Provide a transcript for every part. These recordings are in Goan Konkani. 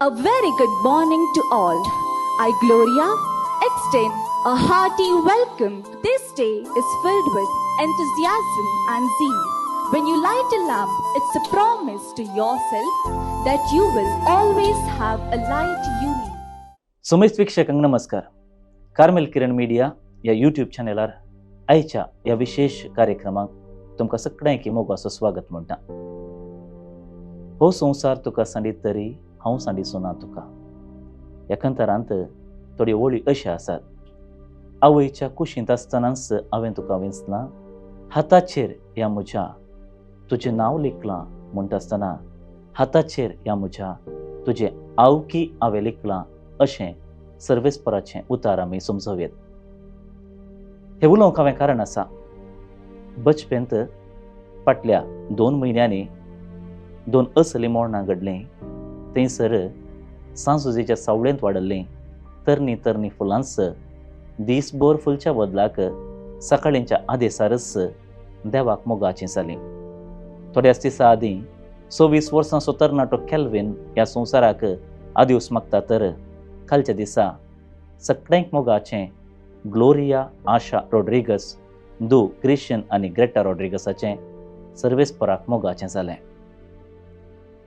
A very good morning to all. I, Gloria, extend a hearty welcome. This day is filled with enthusiasm and zeal. When you light a lamp, it's a promise to yourself that you will always have a light you need. समेस्त वीक्षकांक नमस्कार. कार्मेल किरण मिडिया ह्या यूट्यूब चॅनलार आयच्या ह्या विशेश कार्यक्रमाक तुमकां सगळ्यांक मोगाचो स्वागत म्हणटा. हो संवसार तुका सांडीत तरी हांव सांडिचो ना तुका. ह्या कंतरांत थोड्यो ओळी अश्यो आसात. आवयच्या कुशींत आसतनाच हांवें तुका विंचलां, हाताचेर ह्या म्हज्या तुजें नांव लिखलां म्हणटा आसतना हाताचेर ह्या म्हज्या तुजें आवकी हांवें लिखलां अशें सर्वेस्पराचें उतार आमी समजूं येत. हें उलोवंक हांवें कारण आसा, बचपेंत फाटल्या 2 म्हयन्यांनी 2 असलीं मरणां घडलीं. थंयसर सांजुजेच्या सावळेंत वाडल्लीं तरणी तरणी फुलांच दीसभर फुलच्या बदलाक सकाळींच्या आदेसारच देवाक मोगाचीं जालीं. थोड्याच दिसा आदीं 26 वर्सांचो तरणाटो केल्विन ह्या संवसाराक आदिवस मागता, तर कालच्या दिसा सगळ्यांक मोगाचें ग्लोरिया आशा रॉड्रिगस दू क्रिश्चन आनी ग्रेटा रॉड्रिगसाचें सर्वेस्पराक मोगाचें जालें.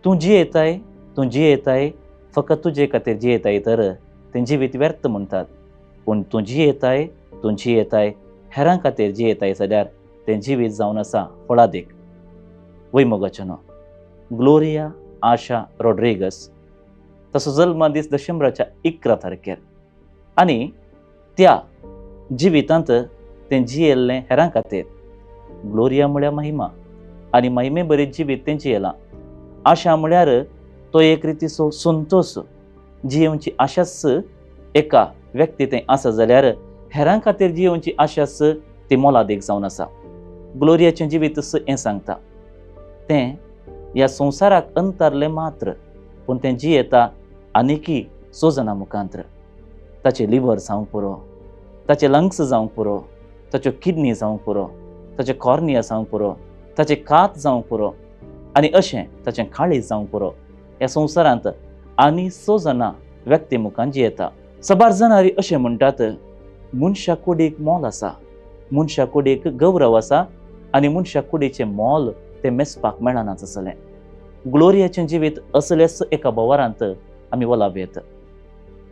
तूं जियेताय, तूं जियेताय, फकत तुजे खातीर जियेताय तर तें जिवीत व्यर्थ म्हणटात, पूण तूं जियेताय, तूं जियेताय हेरां खातीर जियेताय जाल्यार तें जिवीत जावन आसा फळादीक. वय मोगाचें न्हू, ग्लोरिया आशा रॉड्रिगस तसो जल्मा दीस डिसेंबराच्या 11 तारखेर आनी त्या जिवितांत तें जियेल्लें हेरां खातीर. ग्लोरिया म्हळ्यार महिमा आनी महिमे बरी जिवीत तें जियेलां. आशा म्हळ्यार तो एक रितीचो संतोश, जियेवची आशाच एका व्यक्ती तें आसा जाल्यार हेरां खातीर जियेवची आशाच ती मोलादीक जावन आसा. ग्लोरियाचें जिवीत हें सांगता, तें ह्या संवसाराक अंतरलें मात्र, पूण तें जियेता आनीकी सोजना मुखांत्र. ताचें लिवर जावंक पुरो, ताचें लंग्स जावंक पुरो, ताच्यो किडनी जावंक पुरो, ताचें कॉर्निया जावंक पुरो, ताचें कात जावंक पुरो आनी अशें ताचें काळीज जावंक पुरो. ह्या संवसारांत आनी 6 जाणां व्यक्ती मुखान जियेता. सबार जाणारी अशें म्हणटात, मनशा कुडीक मोल आसा, मनशा कुडीक गौरव आसा आनी मनशा कुडीचें मोल तें मेजपाक मेळनाच आसलें. ग्लोरियाचें जिवीत असलेच एका भोवारांत आमी वलाब येत.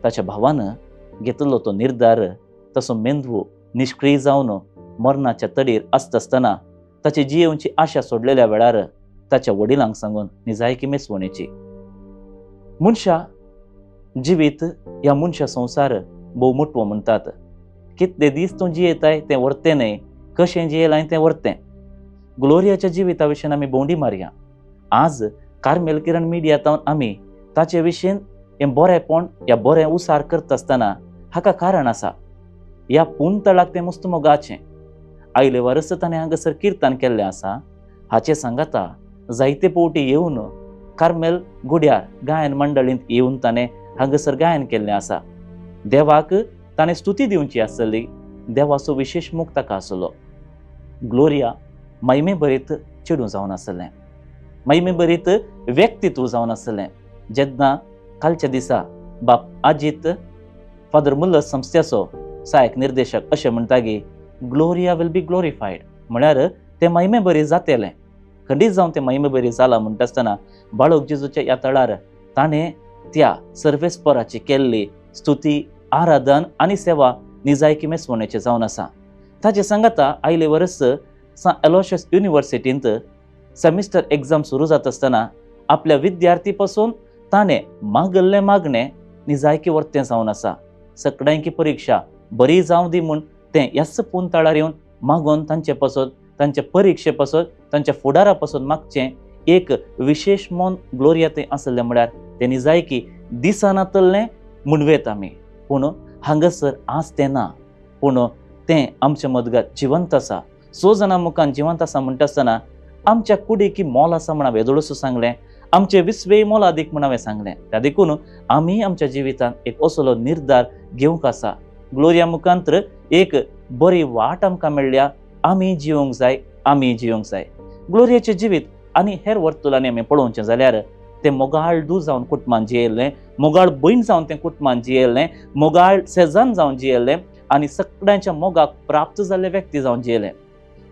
ताच्या भावान घेतिल्लो तो निर्धार, तसो मेंदवू निश्क्रीय जावन मरणाच्या तडीर आसता आसतना ताची जियेवची आशा सोडलेल्या वेळार ताच्या वडिलांक सांगून निजायकी मेसवणेची. मनशा जिवीत ह्या मनशा संवसार भोव मोटवो म्हणटात. कितले दीस तूं जियेताय तें व्हरतें न्हय, कशें जियेलाय तें व्हरतें. ग्लोरियाच्या जिविता विशीं आमी भोंवडी मारया. आज कार्मेल किरण मिडिया आमी ताचे विशीं हें बरेंपण ह्या बरें उसार करता आसतना हाका कारण आसा. ह्या पुंतळाक तें मुस्त मोगाचें. आयले वरस ताणें हांगासर किर्तन केल्लें आसा. हाचे सांगाता जायते पवटी येवन कार्मेल गुड्यार गायन मंडळींत येवन ताणें हांगासर गायन केल्लें आसा. देवाक ताणें स्तुती दिवची आसली, देवाचो विशेश मोग ताका आसलो. ग्लोरिया महिमे भरीत चेडूं जावन आसलें, महिमे भरीत व्यक्तित्व जावन आसलें. जेन्ना कालच्या दिसा बाप अजीत फादर मुल्लस संस्थेचो सहायक निर्देशक अशें म्हणटा की ग्लोरिया will be glorified, म्हळ्यार तें महिमे बरी जातेलें. खंडीत जावन तें महिमे बरी जालां म्हणटा आसतना बाळक जेजूच्या ह्या तळार ताणें त्या सर्वेस्पराची केल्ली स्तुती, आराधन आनी सेवा निजायकी मेसवणेचें जावन आसा. ताचे सांगाता आयले वर्स सांत एलोशियस युनिवर्सिटींत सेमिस्टर एग्जाम सुरू जाता आसतना आपल्या विद्यार्थी पासून ताणें मागल्लें मागणें निजायकी वर्तें जावन आसा. सगळ्यांकी परिक्षा बरी जावं दी म्हूण तें ह्याच पुंतळार येवन मागून तांचे पासत, तांच्या परिक्षे पासत, तांच्या फुडारा पासून मागचें एक विशेश मन ग्लोरिया थंय आसलें म्हळ्यार तें निजायकी दिसनातल्लें म्हणवेत आमी. पूण हांगासर आज तें ना, पूण तें आमच्या मदगात जिवंत आसा. 6 जाणां मुखान जिवंत आसा म्हणटा आसतना आमच्या कुडीक मोल आसा म्हण हांवें येदोळसो सांगलें, आमचे विस्वेय मोलादीक म्हण हांवें सांगलें. त्या देखून आमी आमच्या जिवितांत एक असलो निर्धार घेवंक आसा. ग्लोरिया मुखांत्र एक बरी वाट आमकां मेळ्ळ्या, आमी जिवंक जाय, आमी जिवंक जाय. ग्लोरियाचें जिवीत आनी हेर वर्तुलांनी आमी पळोवचें जाल्यार तें मोगाळ दू जावन कुटुंबान जियेल्लें, मोगाळ भयण जावन तें कुटुंबान जियेल्लें, मोगाळ सेजान जावन जियेल्लें आनी सगळ्यांच्या मोगाक प्राप्त जाल्ले व्यक्ती जावन जियेलें.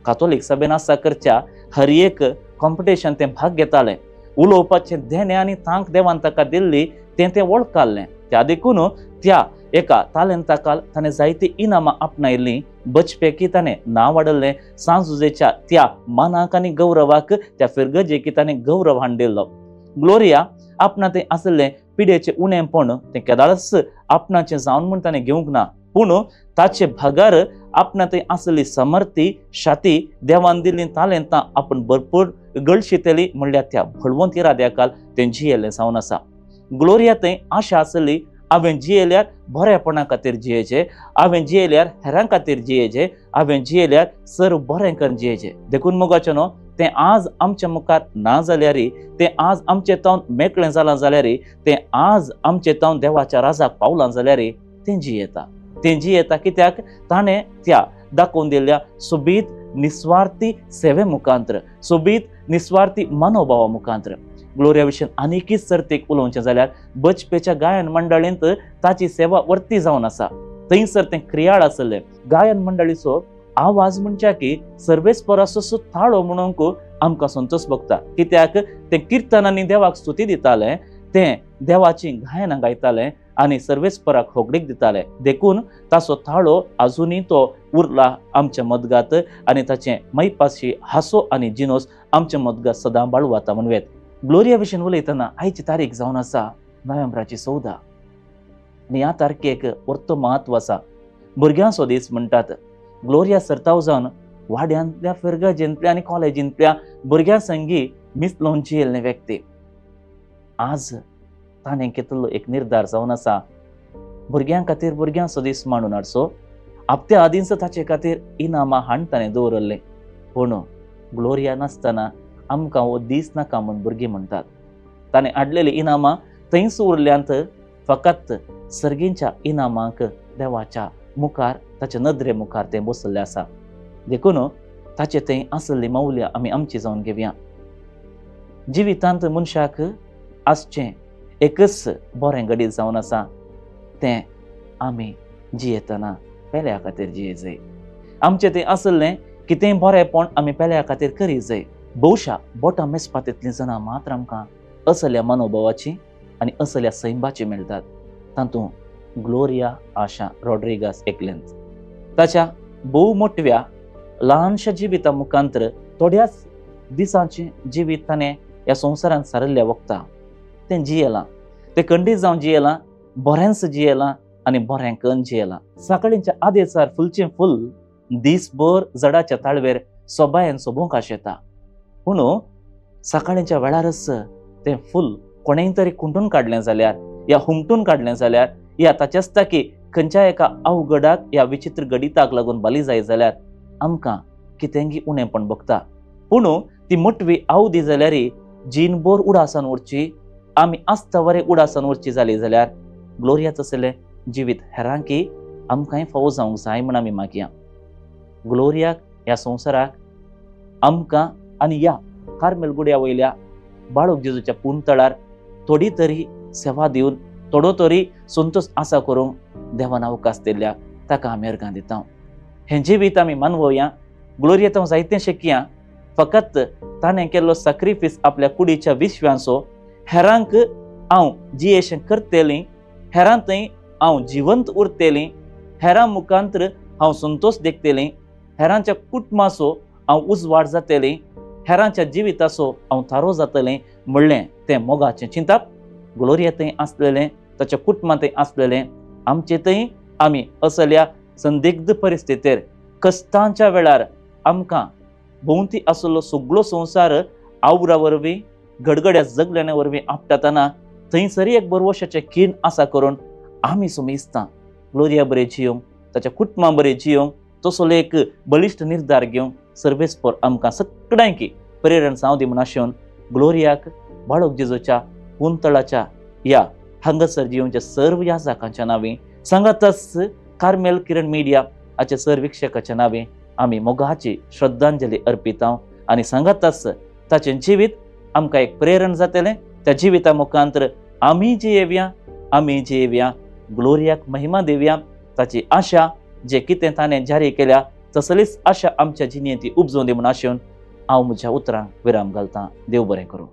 कातोलीक सभेन आसा करच्या हर एक कॉम्पिटिशन तें भाग घेतालें. उलोवपाचें देणें आनी तांक देवान ताका दिल्ली तें तें वळखाल्लें. त्या देखून त्या एका तालेंताकाल ताणें जायतीं इनामां आपणायल्लीं. बचपेकी ताणें नांव वाडयल्लें. सांजुजेच्या त्या मानाक आनी गौरवाक त्या फिरगजेकी ताणें गौरव हाडिल्लो. ग्लोरिया आपणा तें आशिल्लें पिडेचें उणेंपण तें केदाळच आपणाचें जावन म्हूण ताणें घेवंक ना, पूण ताचे भागार आपणा थंय आशिल्ली समर्थी शाती देवान दिल्लीं तालेंतां आपूण भरपूर गळशितली म्हणल्यार त्या बळवंत इराद्याकाल तें जियेल्लें जावन आसा. ग्लोरिया थंय आशा आसली, हांवें जियेल्यार बरेपणा खातीर जियेचें, हांवें जियेल्यार हेरां खातीर जियेचें, हांवें जियेल्यार सर्व बरें करून जियेचें. देखून मोगाचें न्हू तें आज आमच्या मुखार ना जाल्यार, तें आज आमचे तावन मेकळें जालां जाल्यार, तें आज आमचे तावन देवाच्या राजाक पावलां जाल्यार तें जियेता. तें जियेता कित्याक ताणें त्या दाखोवन दिल्ल्या सोबीत निस्वार्थी सेवे मुखांत्र, सोबीत निस्वार्थी मनोभावा मुखांत्र. ग्लोरिया विशीं आनीकय सर्तीक उलोवचें जाल्यार बचपेच्या गायन मंडळींत ताची सेवा वर्ती जावन आसा. थंयसर तें क्रियाळ आसलें. गायन मंडळीचो आवाज म्हणच्या की सर्वेस्पराचो ताळो म्हणूंक आमकां संतोष भोगता, कित्याक तें किर्तनांनी देवाक स्तुती दितालें, तें देवाची गायनां गायतालें आनी सर्वेस्पराक होगडीक दितालें. देखून ताचो ताळो आजुनूय तो उरला आमच्या मदगात आनी ताचें मैपाशी हांसो आनी जिनोस आमच्या मदगात सदां बाळवाता म्हणवेत. ग्लोरिया विशीं उलयतना आयची तारीख जावन आसा नोव्हेंबराची 14 आनी ह्या तारखेक वर्तो म्हत्व आसा. भुरग्यांचो दीस म्हणटात. ग्लोरिया सर्ताव जावन वाड्यांतल्या फिरगजेंतल्या आनी कॉलेजींतल्या भुरग्यां संगी मिसलोन जियेल्ले व्यक्ती. आज ताणें घेतिल्लो एक निर्धार जावन आसा भुरग्यां खातीर भुरग्यांचो दीस मांडून हाडचो. आपत्या आदींच ताचे खातीर इनामां हाण ताणें दवरल्लें. पूण ग्लोरिया नासतना आमकां हो दीस नाका म्हूण भुरगीं म्हणटात. ताणें हाडलेलीं इनामां थंयच उरल्यांत, फकत सर्गींच्या इनामांक देवाच्या मुखार ताच्या नदरे मुखार तें बसल्लें आसा. देखून ताचे थंय आसल्ली मौल्यां आमी आमची जावन घेवया. जिवितांत मनशाक आसचें एकच बरें घडीत जावन आसा, तें आमी जियेतना पेल्या खातीर जिये जाय. आमचें थंय आसलें कितेंय बरेंपण आमी पेल्या खातीर करी जाय. भोवशा बोटां मेजपा तितलीं जाणां मात्र आमकां असल्या मनोभावाची आनी असल्या सैंबाची मेळटात. तातूंत ग्लोरिया आशा रॉड्रिगास एकलेंच. ताच्या भोव मोटव्या ल्हानशा जिविता मुखांतर थोड्याच दिसांचें जिवीत ताणें ह्या संवसारांत सारिल्ल्या वखता तें जियेलां. तें खंडीत जावन जियेलां, बरेंच जियेलां आनी बरें करून जियेलां. सकाळींच्या आदेसार फुलचें फूल दीसभर जडाच्या ताळवेर सोबायेन सोबोवंक आशेता. पूण सकाळींच्या वेळारच तें फूल कोणेंय तरी खुंटून काडलें जाल्यार या हुमटून काडलें जाल्यार या ताचेच ताकी खंयच्या एका अवघडाक या विचित्र गणिताक लागून बली जाय जाल्यार आमकां कितेंगी उणेंपण भोगता. पूण ती मोटवी आवदी जाल्यार जीणभर उडासान उरची, आमी आस्ता उडासान उरची जाली जाल्यार ग्लोरिया तसलें जिवीत हेरांकी आमकांय फावो जावंक जाय म्हूण आमी मागया. ग्लोरियाक ह्या संवसाराक आमकां आनी ह्या कार्मेल गुड्या वयल्या बाळूक जेजूच्या पुंतळार थोडी तरी सेवा दिवन थोडो तरी संतोष आसा करूंक देवान अवकाश दिल्ल्या ताका आमी अर्गां दिता. हें जिवीत आमी मानवया. ग्लोरिया हांव जायतें शिकया. फकत ताणें केल्लो सॅक्रिफीस आपल्या कुडीच्या विश्वांचो हेरांक हांव जियेशें करतली, हेरां थंय हांव जिवंत उरतली, हेरां मुखांत्र हांव संतोष देखतली, हेरांच्या कुटुंबाचो हांव उजवाड जातली, हेरांच्या जिविताचो हांव थारो जातलें म्हणलें तें मोगाचें चिंतप ग्लोरिया थंय आसलेलें, ताच्या कुटुंबां थंय आसलेलें. आमचे थंय आमी असल्या संदिग्ध परिस्थितीर कश्टांच्या वेळार आमकां भोंवती आसलो सगळो संवसार आवरा वरवीं गडगड्या जगल्याने वरवीं आपटातना थंयसर एक बरवशाचें खीण आसा करून आमी सुमिस्तां ग्लोरिया बरें जियोंक, ताच्या कुटुंबा बरें जियोंक तसो एक बळिश्ट निर्धार घेवंक सर्वेस्पर आमकां सगळ्यांकी प्रेरण जावं दी म्हूण आशेवन ग्लोरियाक बाळक जेजूच्या पुंतळाच्या ह्या हांगासर जियोंच्या सर्व याजाकांच्या नांवी सांगातच कार्मेल किरण मिडिया हाच्या सर विक्षकाच्या नांवी आमी मोगाची श्रद्धांजली अर्पितांव आनी सांगातच ताचें जिवीत आमकां एक प्रेरण जातलें. त्या जिविता मुखांतर आमी जियेवया, आमी जियेवया, ग्लोरियाक महिमा दिवया. ताची आशा जे कितें ताणें जारी केल्या तसलीच आशा आमच्या जिणेंत ती उपजोवन दी म्हूण आशेवन हांव म्हज्या उतरांक विराम घालतां. देव बरें करूं.